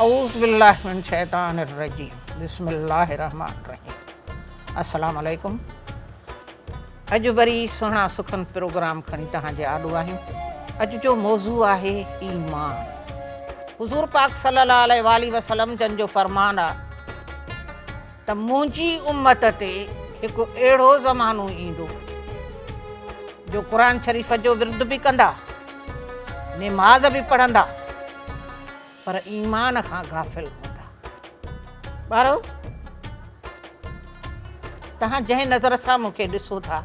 اعوذ بالله من الشيطان الرجيم بسم الله الرحمن الرحيم السلام عليڪم اڄ وري سهڻا سخن پروگرام کڻي توهان جي آڏو آهيون اڄ جو موضوع آهي ايمان حضور پاڪ صلي الله عليه واله وسلم جن جو فرمان آ ته منهنجي امت تي هڪ اهڙو زمانو ايندو جو قرآن شريف جو ورد به ڪندا، نماز به پڙهندا پر ايمان کان غافل هوندا. ٻارو! توهان جنهن نظر سان مون کي ڏسو ٿا،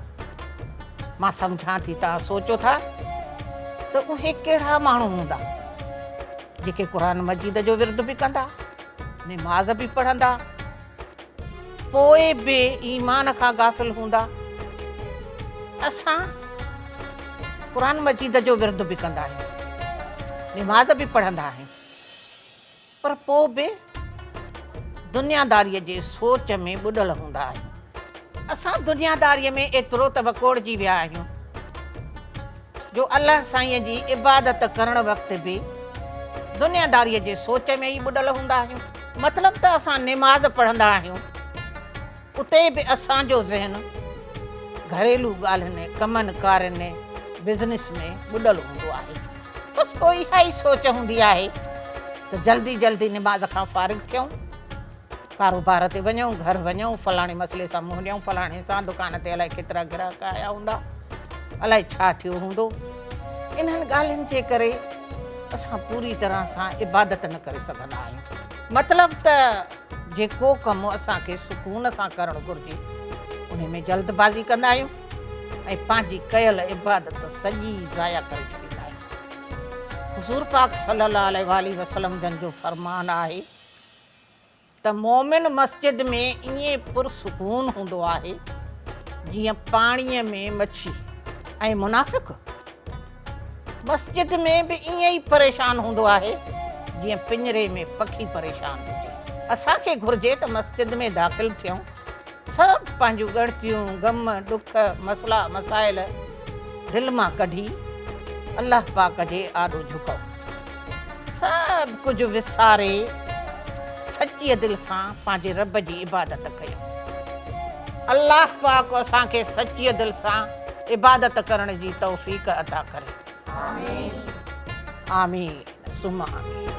مان سمجهان ٿي توهان سوچو ٿا ته اهي ڪهڙا ماڻهو هوندا جيڪي قرآن مجيد جو ورد به ڪندا، نماز به پڙهندا پوء به ايمان کان غافل هوندا. اسان قرآن مجيد جو ورد به ڪندا آهيون، نماز به پڙهندا آهيون پر پوء به دنياداريء جي سوچ ۾ ٻڏل هوندا آهيون. اسان دنياداريء ۾ ايترو ته وڪوڙجي ويا آهيون جو الله سائينء جي عبادت ڪرڻ وقت به دنياداريء جي سوچ ۾ ئي ٻڏل هوندا آهيون. مطلب ته اسان نماز پڙهندا آهيون، اتي به اسان جو ذهن گهريلو ڳالهين، ڪمن ڪارين، بزنس ۾ ٻڏل هوندو آهي. بس پوء اها ئي سوچ هوندي آهي ته جلدي جلدي نماز کان فارغ ٿيون، ڪاروبار تي وڃون، گهر وڃون، فلاڻي مسئلي سان منهن ڏيون، فلاڻي سان، دڪان تي الائي ڪيترا گراهڪ آيا هوندا، الائي ڇا ٿيو هوندو. انهن ڳالهين جي ڪري اسان پوري طرح سان عبادت نه ڪري سگهندا آهيون. مطلب ته جيڪو ڪم اسان کي سڪون سان ڪرڻ گهرجي، انهي ۾ جلد بازي ڪندا آهيون ۽ پنهنجي ڪيل عبادت سڄي ضايع ڪري ڇڏيندا آهيون. حضور پاڪ صلي الله عليه واٰله وسلم جن جو فرمان آهي. ته مؤمن مسجد ۾ ائين پرسڪون هوندو آهي جيئن پاڻيء ۾ مڇي ۽ منافق مسجد ۾ به ائين ئي پريشان هوندو آهي جيئن پڃري ۾ پکي پريشان هجي. اسان کي گهرجي ته مسجد ۾ داخل ٿيون سڀ پنهنجون ڳڻتيون، غم، ڏک، مسئلا، مسائل دل مان ڪڍي الله پاڪ جي آڏو جهڪون. سڀ ڪجهه وساري سچيء دل سان پنهنجي رب جي عبادت ڪيون. الله پاڪ اسان کي سچيء دل سان عبادت ڪرڻ جي توفيق عطا ڪري. آمين. آمين ثم آمين.